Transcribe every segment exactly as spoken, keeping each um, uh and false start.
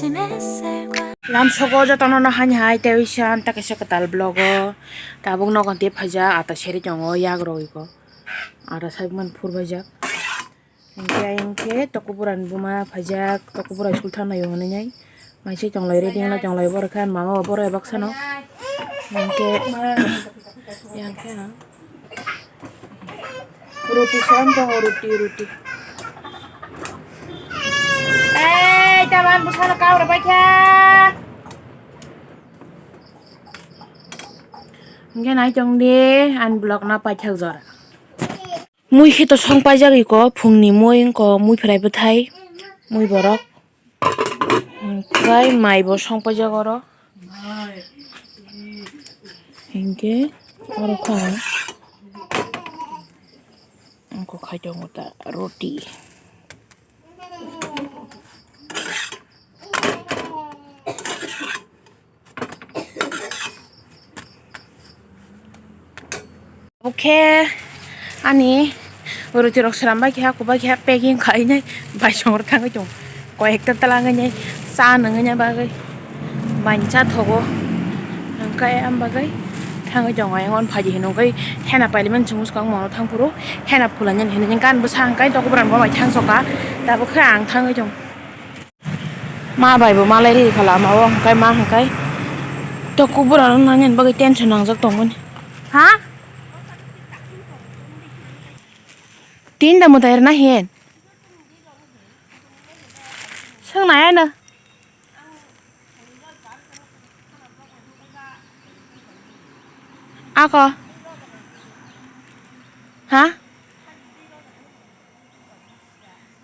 Lam sogo jotono no hani hai tei san ta kaisa kwtal vlog o tabuk nogo tei phaijak ata seri tongo yak rogwi ko ata sak man phur baijak. Hinkhe, hinkhe tokobura ni buma phaijak, tokobura school thangnaio hinwi nai. Maisai tonglai ready wnglai tonglai borok khe, mama bo borok bai baksa no. Hinkhe, yang khe ang. Roti sam tongo, roti, roti. Ei, taban bwsano kau rwbaikha. Hinkhe nai tongdi, ani vlog no paithak jora. Mui khe to song paijak iko, phungni mui wngko, mui phwrai bwthai, mui borok. Omohai mai bo song paijak oro. Hinkhe oro kha ang. Wngkha khai tongo ta roti. Oke, ani roti rok sram bai keha, kubai keha packing khai nai bai songro thangwi tongo. Koi ekta twlang nai cha nangwi nai bagwi mancha thogo. Hwnkhe am bagwi thangwi tongo. Ayang on phaidi hinwi hena pailiman chwng swkang mono thangphuru hena phulanya hinwi gan bwsa hwnkhe tokobwrang bo bai thangsoka tabuk khe ang thangwi tongo. Ma bai bo malai ri kha lama o, hwnkhe ma hwnkhe tokobwrang nangni bagwi tension nangjak tongmani. Ha? Tinda mwtai rwna hin? Swngnai ano. Ako. Ha?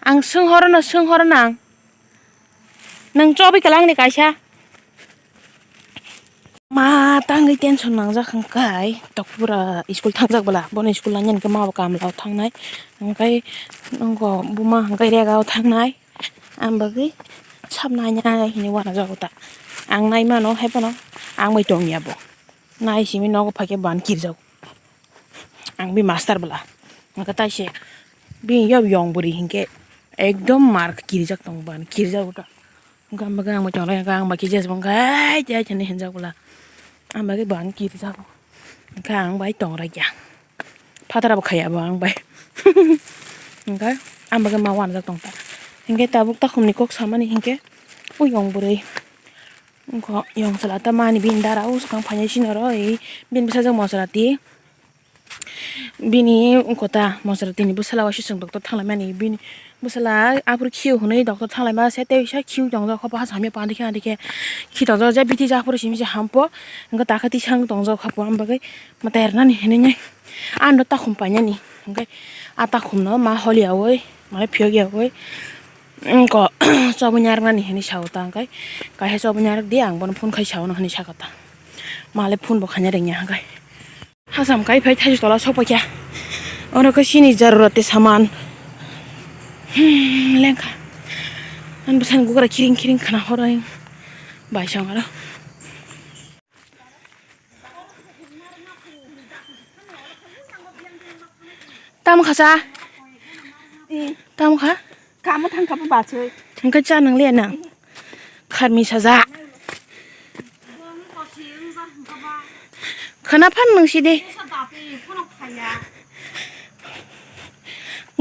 Ang swnghoro no, swnghoro no ang. Nwng chobwi kwlangni kaisa. Ma tangwi tension nangjak hwnkhe tokpura school thangjak bwla. Bono school lainani hwnkhe ma bo kamlao thangnai. Hwnkhe nokgo buma hwnkhe regao thangnai. Ang bagwi sap naina hinwi uanajago ta. Ang naimano haiphano ang bai tongya bo. Nai simi nogo phaikhe ban kirjago. Ang bi master bwla. Hwnkhe taise bini yab yong bwrwi hinkhe ekdom mar kirijak tongo ban, kirijak uta. Hwnkhe ang bagwi ang bai tonglai, hwnkhe ang bai khe jesbo wngkha, "Ai, ai," hinwi hinjak bwla. Ang bagwi ban kirijago. Hwnkhe ang bai tongrai ya. Phatara bo khaiya bo ang bai. Hwnkhe ang bagwi ma uanajak tongkha. Hinkhe tabuk takhumni kok samani hinkhe o yong bwrwi. Wngkha yong chwla ta mani bini dara o swkang phainai sini oro, ei bini bwsajak Mosrati. Bini wngkha ta Mosrati ni bwsala waisa chwng doctor thanglaimani, bini bwsala aphuru khiu hwnwi doctor thanglaima se tei sa khiu tongjak kho, ha samya pandi khe andi khe khi tongjak je bithi jak aphuru simi se hampo wngkha ta khe tisa wng tongjak kha po, am bagwi mwtai rwnani hinwi ani takhum painani hwnkhe a takhum no ma holi yaui ma phiyok yaui. Wngkha chobwi narwknani hinwi sao ta, hwnkhe kaisa chobwi narwk di, ang bono phone khai sao hinwi sakha ta. Male phone bo khaina rwngya hwnkhe. Hasam kai phai thachi tola sokphaikha. Oro khe chini jarurati saman. Hmm, lengkha. Ani bwsani bugra khiring khiring khna horo bai song aro. Tamo kha sa? Tamo kha? Kamo thang kha bachoi. Hwnkhe cha nang le nang. Kharmi saja. Khana phan nang sidi.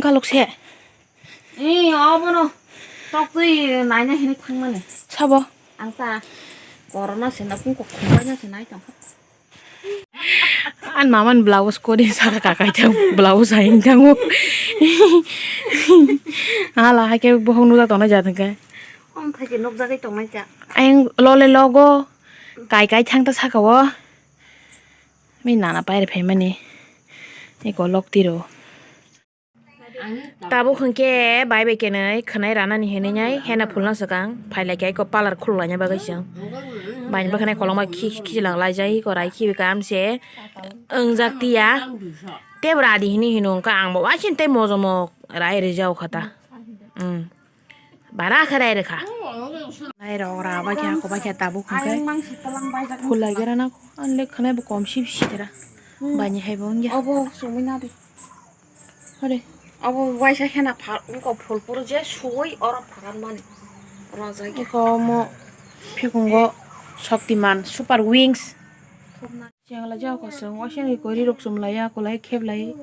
Galuk se. Ee, obono toktwi naina hinwi thangmani. Sabo? Ang ta corona se na kung kok khumbai na se nai tong. An maman blouse kori saka kakai thang blouse hain thango. Hala hake bohong nuda tona jatang kai. Om thai je nokjagwi tongnai ta. Ayang lole logo kai kai thang ta saka o. Mi nana paire phaimani. Eko lok tiro. Tabuk hwnkhe bai bai kenwi khwnai ranani hinwi nai hena phulna swkang phailaikai ko parlour khuluk laina bagwi chwng. Baini bwkhwnai kolokma khi khichilak laijak iko rai khibi kaham se wngjak tiya. Tei bwradi hinwi hino wngkha ang bo waising tei mojomo rai rijak kha ta. Bara khe rai rwkha. Rai rok ra bai khe hako bai khe tabuk hwnkhe phulai gra na ko. Ang le khwnai bo kom sib sitra. Baini hai bo wngya. Obo sumui na di. Hore. Obo waisa hena phal wngkha phul phuru je suwi oro pharan mani. Eko omo phikungo Shaktiman Super Wings. Chengla jao kosong, oisang eko rirok chumlaiya, kolai kheblai.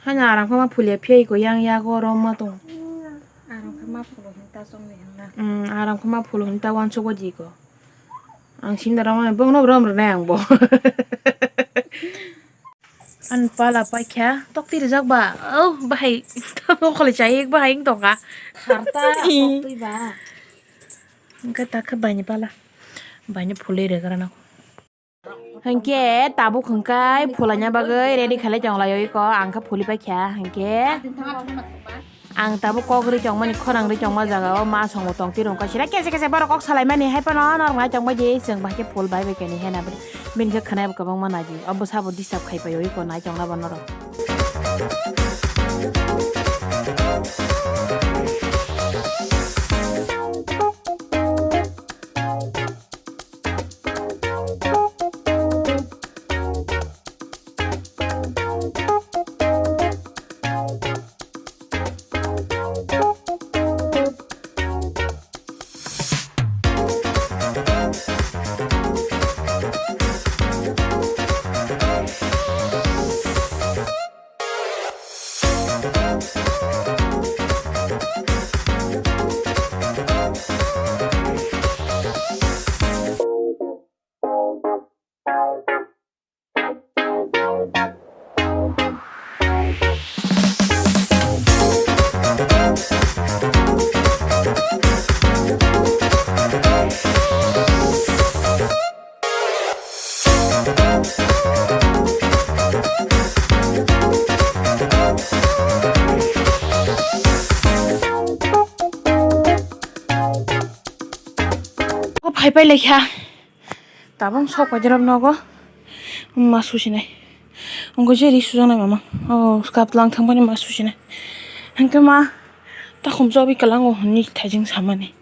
Haino aram khe ma phulia phiya eko yang yago rom ma tong. Aram khe ma phulo hinta chongni hinna. Hmm, aram khe ma phulo hinta wansuk baji eko. Ang sinda rok ma bongno rom rwnai ang bo. Ang pala paikha, tokti rijak ba? Oh, bahai, tamo khole chai, bahai wng tongkha. Kharta, tokti ba. Hwnkhe takhe baini pala. Baini phulwi regra nang. Hwnkhe tabuk hwnkhe phulaina bagwi ready khalai tong laio iko. Ang khe phuli paikha, hwnkhe. Ang tabuk kok rwi tongmani, khorang rwi tongma jaga o ma songo tong tirung kaisa kese kese borok kok salaimani hai phano norok nai tongbai di, chwng bahai khe phul bai bai kani hena bini khe khwnai bo kwbangma nai di, o bwsa bo disturb khai pai o iko nai tongna bo norok. Phai pai laikha. Tabuk sok pai dirok nogo. Ma susinai. Wngkha je ri sujaknai mama. O, kap lang thangmani ma susinai. Hwnkhe ma, takhum chobwi kwlango hwnwi thaijing samani.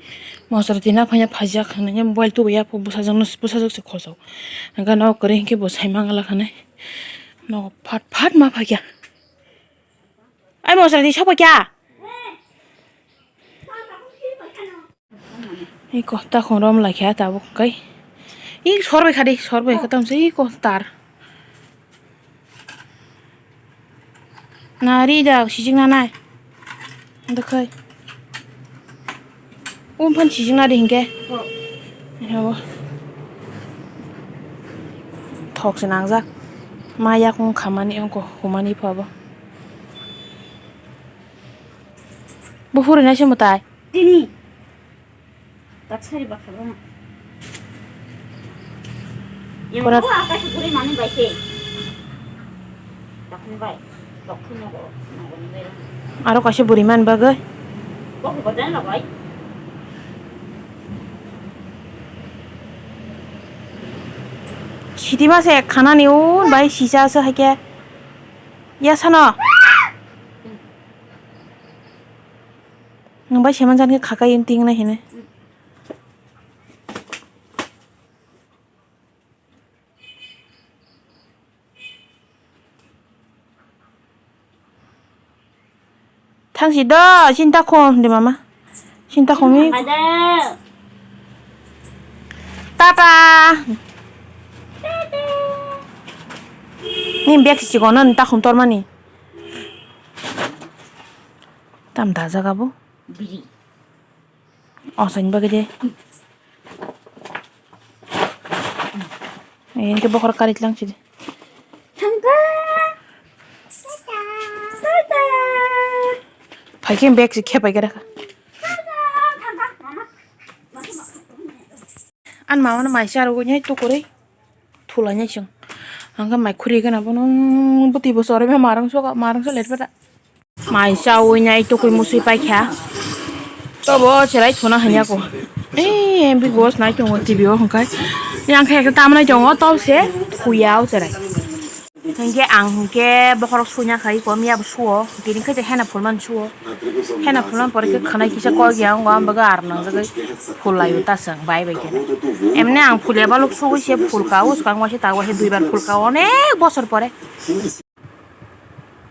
Mosra tina phaiya phajak hwnwi mobile tubui yapho bwsajwkno, bwsajwk se khojak. Hwnkhe nogo kwrwi hwnkhe bo sai mangala khanai. Nogo phat phat ma phaikha. Ai mosra di sokphaikha. Iko takhum rom laikha tabuk kai. I sorbai khadi, sorbai kha tamse iko tar. Nari da sijik nanai. Dokhai. Umphan sijik nadi hinkhe. Habo. Thok se nangjak. Ma yakung khamani ongko humani phabo. Buphuru naise mutai. Tini. Taksari bakha bana. Yang Pura- ko akai guri mani bai se. Takni bai. Dokni nogo, nogo ni bai. Aro kaisa buri man bagwi. Kok ko dan la bai. Siti ma se khanani un bai sisa se haike. Ya sano. Nwng bai seman jan khe khakai wng ting nai hinwi. Thang si do, sinta khum de mama. Sinta khum mi. Tata. Ni bag si kono ta khum tor mani. Tam da jaga bo. Biri. Osain bagwi de. Ini ke bokhor kari tlang sidi. Thangka. Tata. Tata. Phaikhe bag si khepai khe rakha. Tata. Thangka. Mama. An mama no mai charo go nyai tukurui. Thulai nai chwng. Hangkhe mai khuri gana bono bwtwi bo chorwi ma marang soka, marang so let bata. Mai chawi nai tukui musui paikha. Tobo cherai thuna hanya ko. Ei, Big Boss nai tongo T V o hwnkhe. Yang khe ekta tamnai tongo, tobse thuya o cherai. Hwnkhe ang hwnkhe bokhorok suina khai ko, miya bo suo. Tini khe je hena phulman suo. Hena phulman pore khe khwnai kisa kok ya, ngo ang baga ar nang jagai phul laio ta chwng bai bai khe. Emne ang phul ya balok sugui se phul ka, o swkang waise ta waise duibar phul ka, onek bosor pore.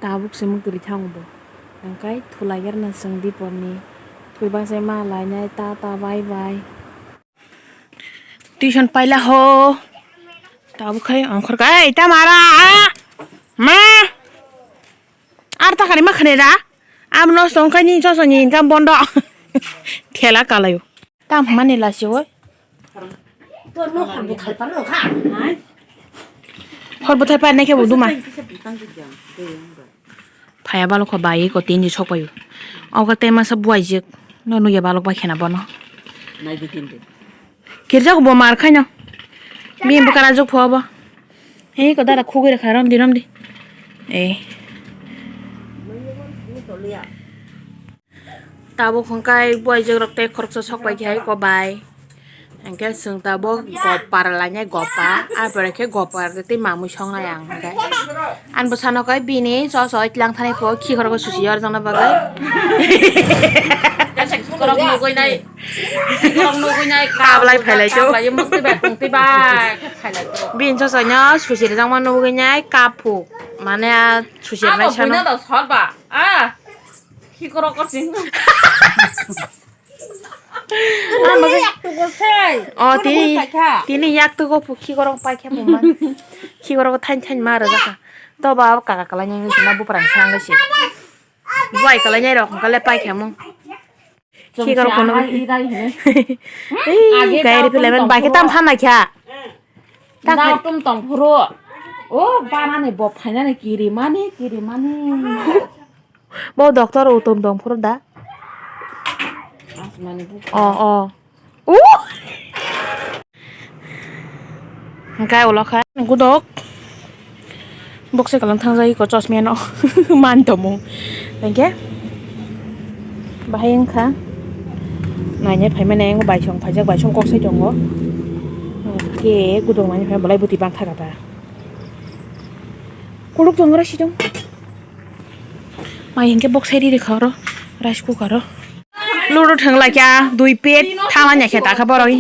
Tabuk se mwtwrwi thango bo. Hwnkhe thulaiya rwna chwng Diporni Kuibang se ma lainai, ta ta, bye bye. Tuition paila ho. Tabuk khai ongkhor ka, ei, ta mara. Ma. Ar ta kari ma khane da. Am no song khai ni so so ni income bondo. Thela kalayo. Tam mani lasi oi. Hor bwthai par nai khe bo duma. Phaya balok kho bai ko tin ji sok paio. Obo tei masa buaijik. No nugya balok bai khena bono. Kirjak bo mar khaino. Bini bwkara juk pho bo. He ko dara khugwi rwkha romdi romdi. Eh. Tabuk hwnkhe buaijak rok tei khoroksa sok pai khe hai ko bai. Hwnkhe chwng tabuk gopar lainai gopa. Ar pore khe gopar tei mamui songnai ang hwnkhe. Ani bwsano khe bini so so tlang thani pho khikhorogo susi yorjakna bagwi. Khikhorok nugwi nai. Khikhorok nugwi nai. Kablai phailai to. Kablai mukti bai kungti bai khe phailai to. Bini so soino susi rwjakma nugwi nai kaphu. Mane a susi rwnai sano. Abo buino da sor ba. Ah. Khikhorok koching. Ang bagwi yak tugo sei. Oh, tini, tini yak tugo pu khikhorok paikha muma. Khikhorok thain thain ma rwjakha. To ba kaka kalai nang sima buprang sang se. Buai kalai nai rok kale paikha mu. Khikhorok kono. Ei, age gairi dao pele tum men tong bai khe phuru. Tam phan naikha. Tam dao khai- tum tong phuru. O banani bo phainani kirimani kirimani. Bo doctor utum tong phuru da. Asmani bu. Oh, oh. Uh! Hwnkhe ulo kha gudok. Bokse kalang thangjak iko chosmano man tomung. Hwnkhe bahai wngkha. Nainai phaimani ayang baisong phaijak, baisong kok sai tongo. Hwnkhe gudok nainai phai belai bwtwi bangkha kata. Kuluk tongo rasi dong. Mai hinkhe bok sai ri rikha oro rice cooker o. Ludu thwng lai kha dui pet thana nya khe ta kha borok.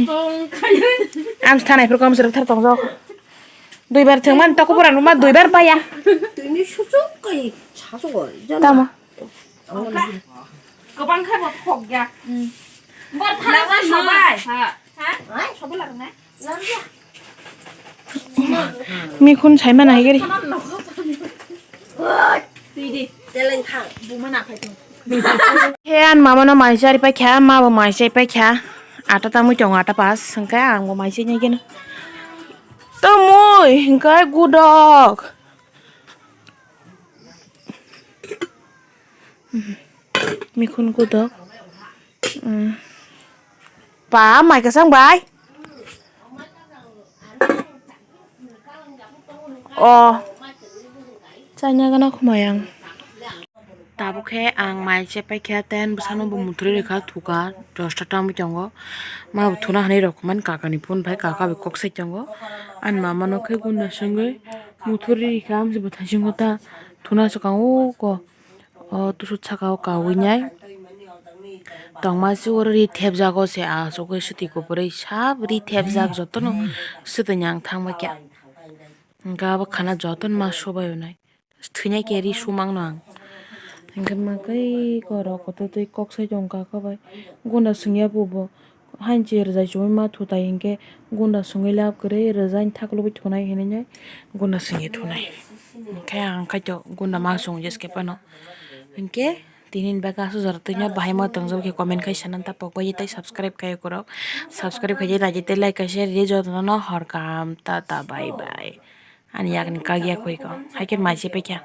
Ang thanai phuru kom srwk thar tongjak. Dui bar thwng man ta kubur ang ma dui bar paya. Tini suchuk kai sasuk oi. Tamo. Kwbang khe bo thok ya. Bor thana sobai. Ha? Sobai larang nai. Mikhun saima nai gari. He, ani mama no mai chari paikha, ma bo mai chai paikha. Ata tamwi tongo, ata pas, hwnkhe ang bo mai chai nai geno. Tamwi hwnkhe gudok. Mikhun gudok. Ba mai kwchang bai. O. Chaina gana khumai ang. Tabuk khe ang mai chepai kha ten bwsano bo muthuri rikha thuka dosta tamwi tongo. Ma bo thuna hinwi rok man kaka ni phone bai kaka bai kok sai tongo. Ani mama no khe gunda swngwi muthuri rikha amsi bo thaisingo ta thuna swkang o ko. O tusuk saka o kawi nai tongma si oro ri thepjago se asugwi swtwi kuphurwi sab ri thepjak jotono swtwi ni ang thangbai kha. Hwnkhe abo khana jotono ma sobai nai thwinai khe ri sumang no ang. Hwnkhe ma khe eko rok kotor twi kok sai tong kha kha bai gunda swngya bo bo. Hain che rwjai chumui ma thutai hinkhe gunda sungwi lab kwrwi rwjaini thak lubui thunai hinwi nai gunda sungwi thunai. Hinkhe ang khaito gunda ma sung jeske phano. Hinkhe tini ni bagwi aswk jora twino bahai ma tongjak khe comment khai sana ta pokbai tei subscribe khai kwrwk. Subscribe khai naidi tei like kaisa ridi jotono hor kaham tata bye bye. Ani yakni kagya khuiko haikhe mai se paikha.